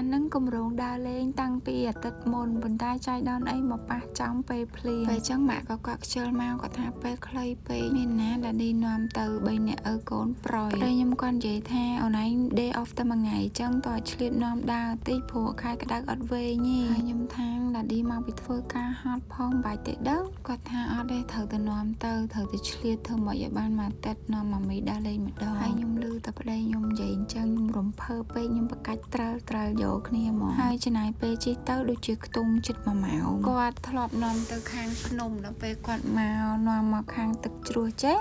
នហ្នឹងគម្រោងដើរលេងតាំងពីអាទិត្យមុនប៉ុន្តែចៃដន្យអីមកប៉ះចំពេលភ្លៀងពេលចឹងម៉ាក់ក៏គាត់ខ្ជិលមកគាត់ថាពេលខ្លីពេកមានណា Daddy នាំទៅ3នាក់ឪកូនប្រយពេលខ្ញុំគាត់និយាយថាអូនឯង day off តែមួយថ្ងៃចឹងតើឆ្លៀតនាំដើរតិចព្រោះខែក្តៅអត់វែងទេហើយខ្ញុំថាង Daddy មកពីធ្វើការហត់ផងបាច់ទេដឹងគាត់ថាអត់ទេត្រូវតែនាំទៅត្រូវតែឆ្លៀតធ្វើមកឲ្យបានមួយអាទិត្យនាំ mommy ដើរលេងម្ដងហើយខ្ញុំឮតែប្តីខ្ញុំនិយាយអញ្ចឹងខ្ញុំរំភើបពេកខ្ញុំប្រកាច់ត្រើលត្រើលយកគ្នាហ្មងហើយចំណាយពេលជិះទៅដូចជាខ្ទង់ចិត្ត1ម៉ោងគាត់ធ្លាប់នាំទៅខាងភ្នំដល់ពេលគាត់មកនាំមកខាងទឹកជ្រោះចេះ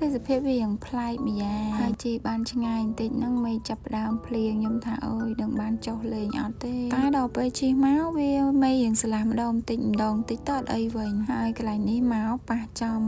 ទេសភាពវាយ៉ាងប្លែកម្យ៉ាងហើយជិះបានឆ្ងាយបន្តិចហ្នឹងមេឃចាប់ផ្ដើមភ្លៀងខ្ញុំថាអើយនឹងបានចុះលេងអត់ទេតែដល់ពេលជិះមកវាមេឃរៀងស្លាស់ម្ដងបន្តិចម្ដងបន្តិចទៅអត់អីវិញហើយកន្លែងនេះមកប៉ះចំ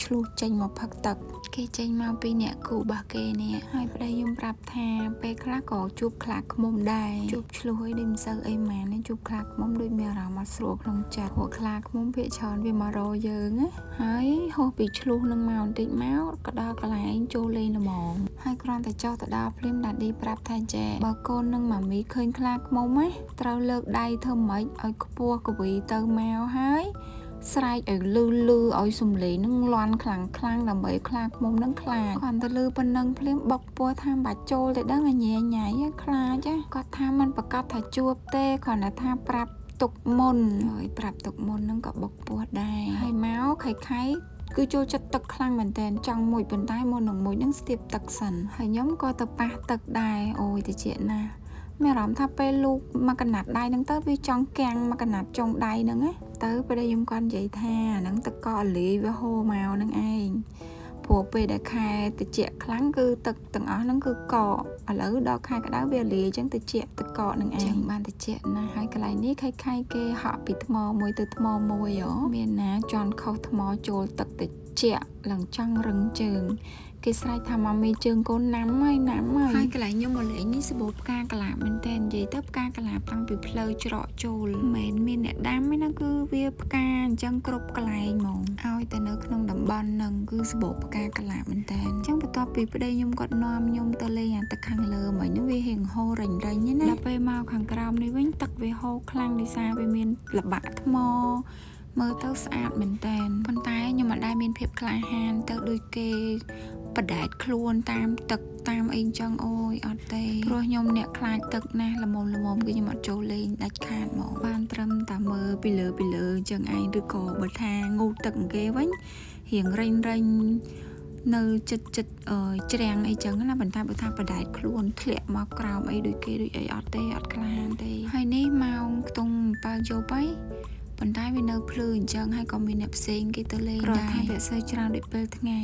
ឆ្លុះចេញមកផឹកទឹកគេចេញមកពីអ្នកគូរបស់គេនេះហើយប្តីខ្ញុំប្រាប់ថាពេលខ្លះក៏ជួបខ្លាឃ្មុំដែរជួបឆ្លុះអីដូចមិនសូវអីម៉ានជួបខ្លាឃ្មុំដូចមានអារម្មណ៍អត់ស្រួលក្នុងចិត្តព្រោះខ្លាឃ្មុំភាគច្រើនវាមករកយើងណាហើយហោះពីឆ្លុះនឹងមកបន្តិចមកក៏ដល់កន្លែងចូលលេងល្មមហើយគ្រាន់តែចុះទៅដល់ភ្លាម Daddy ប្រាប់ថាចេះបើកូននឹង mommy ឃើញខ្លាឃ្មុំណាត្រូវលើកដៃធ្វើម៉េចឲ្យខ្ពស់កវីទៅមកហើយស្រែកឲ្យលឺលឺឲ្យសំឡេងនឹងលាន់ខ្លាំងខ្លាំងដើម្បីខ្លាឃ្មុំនឹងខ្លាចគ្រាន់តែលឺប៉ុណ្ណឹងភ្លាមបុកពោះថាមិនបាច់ចូលទៅដឹងអញញ៉ៃខ្លាចគាត់ថាมันប្រកាសថាជួបទេគ្រាន់តែថាប្រាប់ទុកមុនហើយប្រាប់ទុកមុនហ្នឹងក៏បុកពោះដែរហើយមកខៃខៃគឺចូលចិត្តទឹកខ្លាំងមែនតើចង់មួយប៉ុន្តែមុននឹងមួយនឹងស្ទាបទឹកសិនហើយខ្ញុំក៏ទៅប៉ះទឹកដែរអូយតិចណាមានអារម្មណ៍ថាពេលលូកមកកណាត់ដៃហ្នឹងទៅវាចង់កាំងមកកណាត់ចុងដៃហ្នឹងណាទៅពេលដែលខ្ញុំគាត់និយាយថាហ្នឹងទឹកកកលាយវាហូរមកហ្នឹងឯងព្រោះពេលដែលខែតិចខ្លាំងគឺទឹកទាំងអស់ហ្នឹងគឺកកឥឡូវដល់ខែក្តៅវាលាយអញ្ចឹងតិចទឹកកកនឹងឯងបានតិចណាស់ហើយកន្លែងនេះខៃខៃគេហក់ពីថ្មមួយទៅថ្មមួយហ៎មានណាជន់ខុសថ្មចូលទឹកតិចឡើងចង់រឹងជើងគេស្រែកថា mommy ជើងកូនណាំហើយណាំហើយហើយកន្លែងខ្ញុំមកលេងនេះសបោផ្កាកលាបមែនតើនិយាយទៅផ្កាកលាបតាំងពីផ្លូវច្រកចូលមិនមែនមានអ្នកដាំទេណាគឺវាផ្កាអញ្ចឹងគ្រប់កន្លែងហ្មងឲ្យតែនៅក្នុងតំបន់ហ្នឹងគឺសបោផ្កាកលាបមែនតើអញ្ចឹងបន្ទាប់ពីប្តីខ្ញុំគាត់នាំខ្ញុំទៅលេងអាទឹកខាងលើមកហ្នឹងវារៀងហូររញរញណាដល់ពេលមកខាងក្រោមនេះវិញទឹកវាហូរខ្លាំងដោយសារវាមានលបាក់ថ្មមើលទៅស្អាតមែនតើប៉ុន្តែខ្ញុំមិនដែលមានភាពក្លាហានទៅដូចគេបដែតខ្លួនតាមទឹកតាមអីចឹងអូយអត់ទេព្រោះខ្ញុំអ្នកខ្លាចទឹកណាស់ល្មមល្មមគឺខ្ញុំអត់ចូលលេងដាច់ខាតហ្មងបានត្រឹមតែមើលពីលើពីលើចឹងឯងឬក៏បើថាងូតទឹកគេវិញរៀងរេញរេញនៅចិត្តចិត្តច្រាំងអីចឹងណាប៉ុន្តែបើថាបដែតខ្លួនធ្លាក់មកក្រោមអីដូចគេដូចអីអត់ទេអត់ក្លាហានទេហើយនេះម៉ោងខ្ទង់7យប់ហើយប៉ុន្តែវានៅភ្លឺអញ្ចឹងហើយក៏មានអ្នកផ្សេងគេទៅលេងដែរថាវាសូវច្រើនដូចពេលថ្ងៃ។